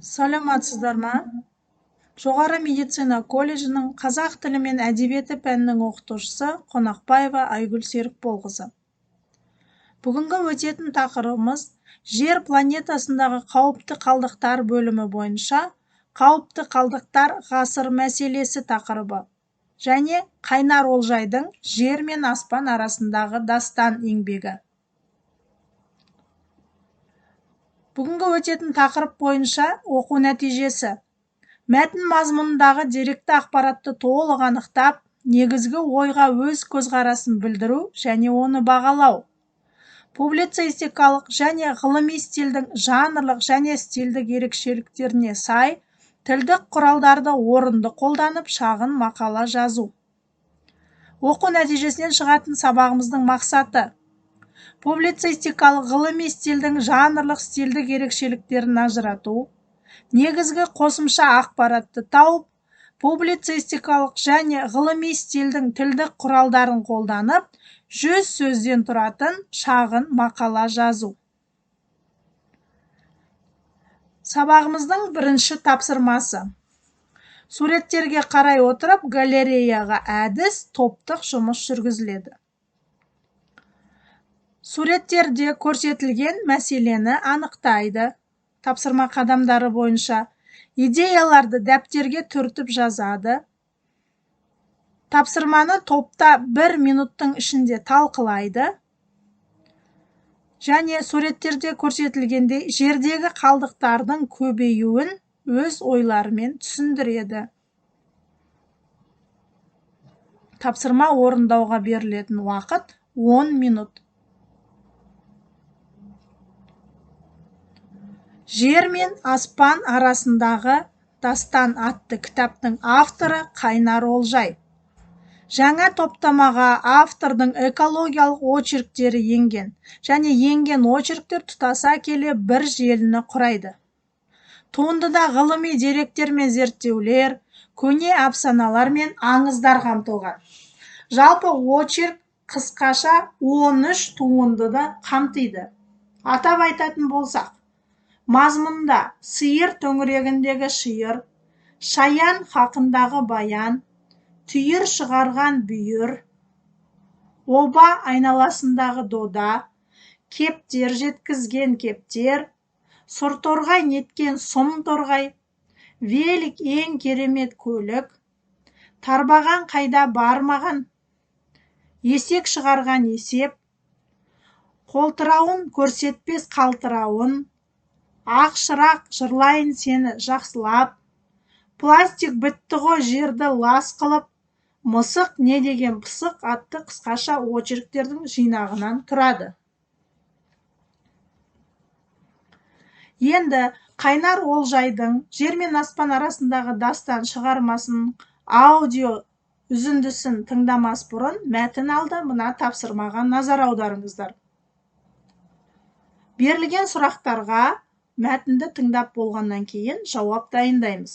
Саламатсыздар ма? Жоғары медицина колледжінің қазақ тілі мен әдебиеті пәнінің оқытушысы Қонақбаева Айгүл Серікболқызы. Бүгінгі өтетін тақырыбымыз Жер планетасындағы қауіпті қалдықтар бөлімі бойынша қауіпті қалдықтар ғасыр мәселесі тақырыбы және Қайнар Олжайдың Жер мен аспан арасындағы дастан еңбегі. Бүгінгі өтетін тақырып бойынша оқу нәтижесі. Мәтін мазмұнындағы деректі ақпаратты толық анықтап, негізгі ойға өз көзқарасын білдіру және оны бағалау. Публицистикалық және ғылыми стильдің жанрлық және стильдік ерекшеліктеріне сай тілдік құралдарды орынды қолданып шағын мақала жазу. Оқу нәтижесінен шығатын сабағымыздың мақсаты: публицистикалық ғылыми стильдің жанрлық стильдік ерекшеліктерін ажырату, негізгі қосымша ақпаратты тауып, публицистикалық және ғылыми стильдің тілдік құралдарын қолданып, 100 сөзден тұратын шағын мақала жазу. Сабағымыздың бірінші тапсырмасы. Суреттерге қарай отырып, галереяға әдіс топтық жұмыс жүргізіледі. Суреттерде көрсетілген мәселені анықтайды. Тапсырма қадамдары бойынша идеяларды дәптерге түртіп жазады. Тапсырманы топта 1 минуттың ішінде талқылайды. Және суреттерде көрсетілгендей жердегі қалдықтардың көбеюін өз ойларымен түсіндіреді. Тапсырма орындауға берілетін уақыт 10 минут. Жер мен аспан арасындағы дастан атты кітаптың авторы Қайнар Олжай. Жаңа топтамаға автордың экологиялық очерктері енген және енген очерктер тұтаса келе бір желіні құрайды. Туындыда ғылыми деректер мен зерттеулер, көне әпсаналар мен аңыздар қамтылған. Жалпы очерк қысқаша 13 туындыны қамтиды. Атап айтатын болсақ, мазмұнда сиыр төңірегіндегі шиыр, шаян хақындағы баян, түйір шығарған бүйір, оба айналасындағы дода, кептер жеткізген кептер, сұрторғай неткен сұм торғай, велик ең керемет көлік, тарбаған қайда бармаған, есек шығарған есеп, қолтырауын көрсетпес қалтырауын, ақ шырақ жырлайын сені жақсылап, пластик бітті ғой жерді лас қылып, мысық не деген пысық атты қысқаша очерктердің жинағынан тұрады. Енді Қайнар Олжайдың Жер мен аспан арасындағы дастан шығармасының аудио үзіндісін тыңдамас бұрын мәтін алды мына тапсырмаға назар аударыңыздар. Берілген сұрақтарға мәтінді тыңдап болғаннан кейін жауап дайындаймыз.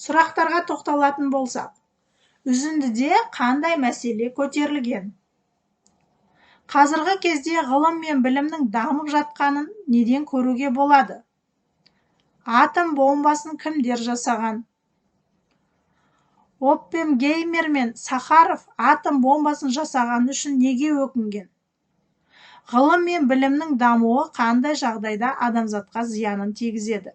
Сұрақтарға тоқталатын болсақ, үзіндіде қандай мәселе көтерілген? Қазіргі кезде ғылым мен білімнің дамып жатқанын неден көруге болады? Атом бомбасын кімдер жасаған? Оппенгеймер мен Сахаров атом бомбасын жасағаны үшін неге өкінген? Ғылым мен білімнің дамуы қандай жағдайда адамзатқа зиянын тигізеді?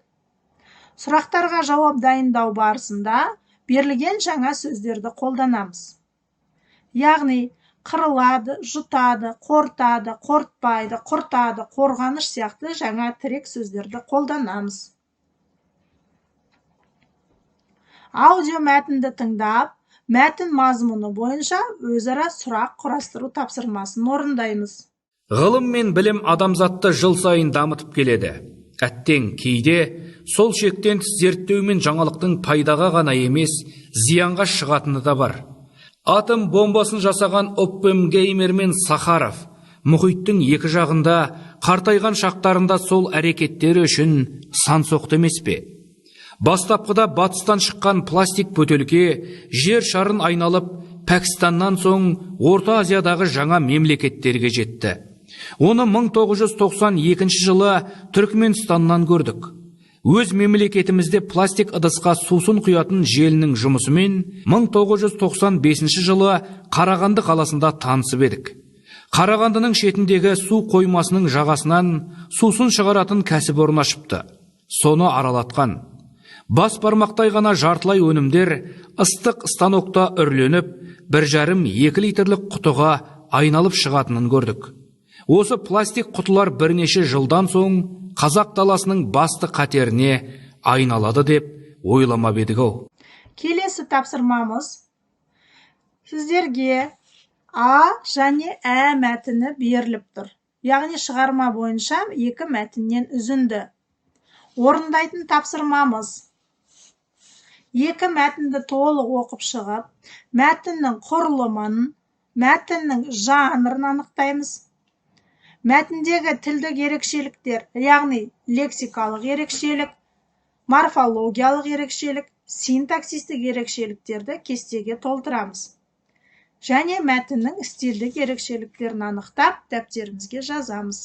Сұрақтарға жауап дайындау барысында берілген жаңа сөздерді қолданамыз. Яғни, қырылады, жұтады, қорытады, қорытпайды, құртады, қорғаныш сияқты жаңа тірек сөздерді қолданамыз. Аудио мәтінді тыңдап, мәтін мазмұны бойынша өзара сұрақ құрастыру тапсырмасын орындаймыз. Ғылым мен білім адамзатты жыл сайын дамытып келеді. Әттең кейде сол шектен тыс зерттеу мен жаңалықтың пайдаға ғана емес, зиянға шығатыны да бар. Атом бомбасын жасаған Оппенгеймер мен Сахаров мұхиттың екі жағында қартайған шақтарында сол әрекеттері үшін сан соқты емес пе? Бастапқыда батыстан шыққан пластик бөтелке жер шарын айналып, Пәкістаннан соң Орта Азиядағы жаңа мемлекеттерге жетті. Оны 1992 жылы Түркменстаннан көрдік. Өз мемлекетімізде пластик ыдысқа сусын құятын желінің жұмысымен 1995 жылы Қарағанды қаласында танысып едік. Қарағандының шетіндегі су қоймасының жағасынан сусын шығаратын кәсіпорын ашыпты. Соны аралатқан. Бас бармақтай ғана жартылай өнімдер ыстық станокта үрленіп, 1,5-2 литрлік құтыға айналып шығатынын көрдік. Осы пластик құтылар бірнеше жылдан соң қазақ даласының басты қатеріне айналады деп ойламап едік-ау. Келесі тапсырмамыз сіздерге А және Ә мәтіні беріліп тұр. Яғни шығарма бойынша екі мәтіннен үзінді. Орындайтын тапсырмамыз: екі мәтінді толық оқып шығып, мәтіннің құрылымын, мәтіннің жанрын анықтаймыз. Мәтіндегі тілдік ерекшеліктер, яғни лексикалық ерекшелік, морфологиялық ерекшелік, синтаксистік ерекшеліктерді кестеге толтырамыз. Және мәтіннің стильдік ерекшеліктерін анықтап, дәптерімізге жазамыз.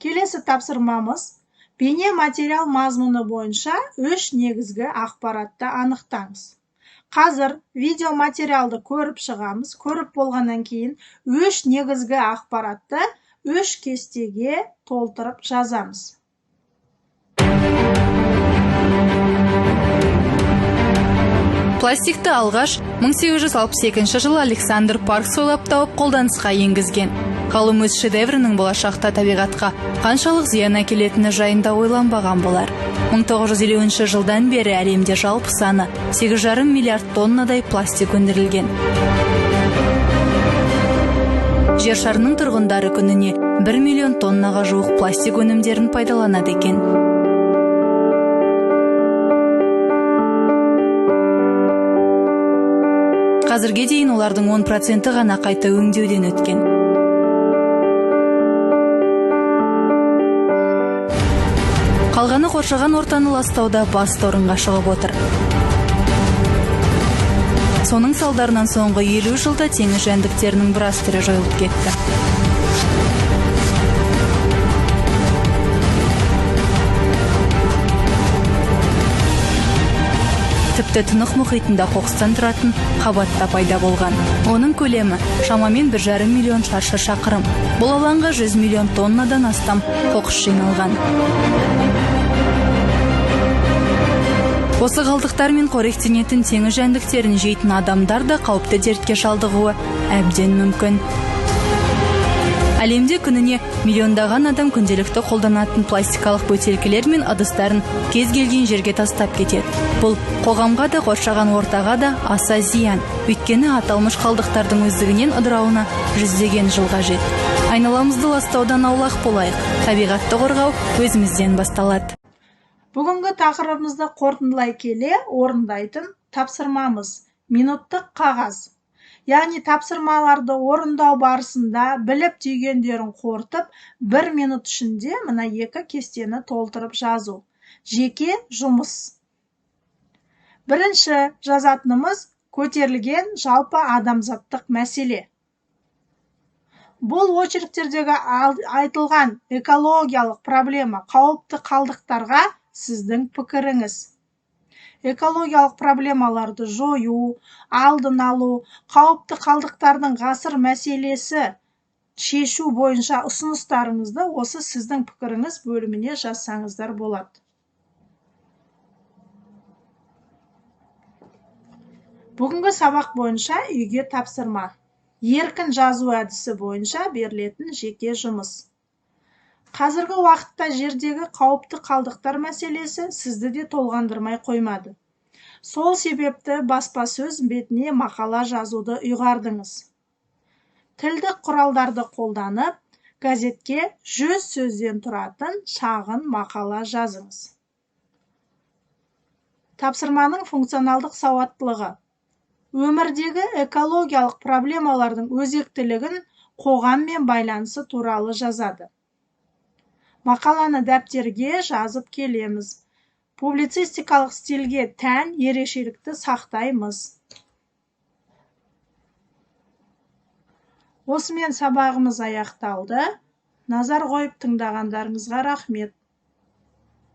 Келесі тапсырмамыз: бейне материал мазмұны бойынша 3 негізгі ақпаратты анықтаңыз. Қазір видеоматериалды көріп шығамыз. Көріп болғаннан кейін 3 негізгі ақпаратты 3 кестеге толтырып жазамыз. Пластикті алғаш 1862 жылы Александр Паркс ойлап тауып қолданысқа енгізген. Ғалым өз шедеврінің болашақта табиғатқа қаншалық зиян әкелетіні жайында ойланбаған болар. 1950 жылдан бері әлемде жалпы саны 8,5 миллиард тоннадай пластик өндірілген. Жер шарының тұрғындары күніне 1 миллион тоннаға жуық пластик өнімдерін пайдаланады екен. Қазірге дейін олардың 10% ғана қайта өңдеуден өткен. Қалғаны қоршаған ортаны ластауда басты орынға шығып отыр. Соның салдарынан соңғы 50 жылда теңіз жәндіктерінің біраз түрі жойылып кетті. Тіпті тынық мұхитында қоқыстан тұратын қабатта пайда болған. Оның көлемі шамамен 1,5 миллион шаршы шақырым. Бұл алаңға 100 миллион тоннадан астам қоқыс жиналған. Осы қалдықтармен қоректенетін теңіз жәндіктерін жейтін адамдар да қауіпті дертке шалдығуы әбден мүмкін. Әлемде күніне миллиондаған адам күнделікті қолданатын пластикалық бөтелкелер мен ыдыстарын кез келген жерге тастап кетеді. Бұл қоғамға да, қоршаған ортаға да аса зиян. Өйткені аталмыш қалдықтардың өздігінен ыдырауына жүздеген жыл қажет. Айналамызды ластаудан аулақ болайық. Табиғатты қорғау өзімізден басталады. Бүгінгі тақырыбымызды қорытындылай келе орындайтын тапсырмамыз минуттық қағаз. Яғни тапсырмаларды орындау барысында біліп түйгендерін қорытып, 1 минут ішінде мына екі кестені толтырып жазу. Жеке жұмыс. Бірінші жазатынымыз көтерілген жалпы адамзаттық мәселе. Бұл очерктердегі айтылған экологиялық проблема, қауіпті қалдықтарға сіздің пікіріңіз. Экологиялық проблемаларды жою, алдын алу, қауіпті қалдықтардың ғасыр мәселесі шешу бойынша ұсыныстарыңызды осы сіздің пікіріңіз бөліміне жазсаңыздар болады. Бүгінгі сабақ бойынша үйге тапсырма. Еркін жазу әдісі бойынша берілетін жеке жұмыс. Қазіргі уақытта жердегі қауіпті қалдықтар мәселесі сізді де толғандырмай қоймады. Сол себепті баспасөз бетіне мақала жазуды ұйғардыңыз. Тілдік құралдарды қолданып, газетке 100 сөзден тұратын шағын мақала жазыңыз. Тапсырманың функционалдық сауаттылығы. Өмірдегі экологиялық проблемалардың өзектілігін қоғаммен байланысы туралы жазады. Мақаланы дәптерге жазып келеміз. Публицистикалық стильге тән ерекшелікті сақтаймыз. Осымен сабағымыз аяқталды. Назар қойып тыңдағандарыңызға рахмет.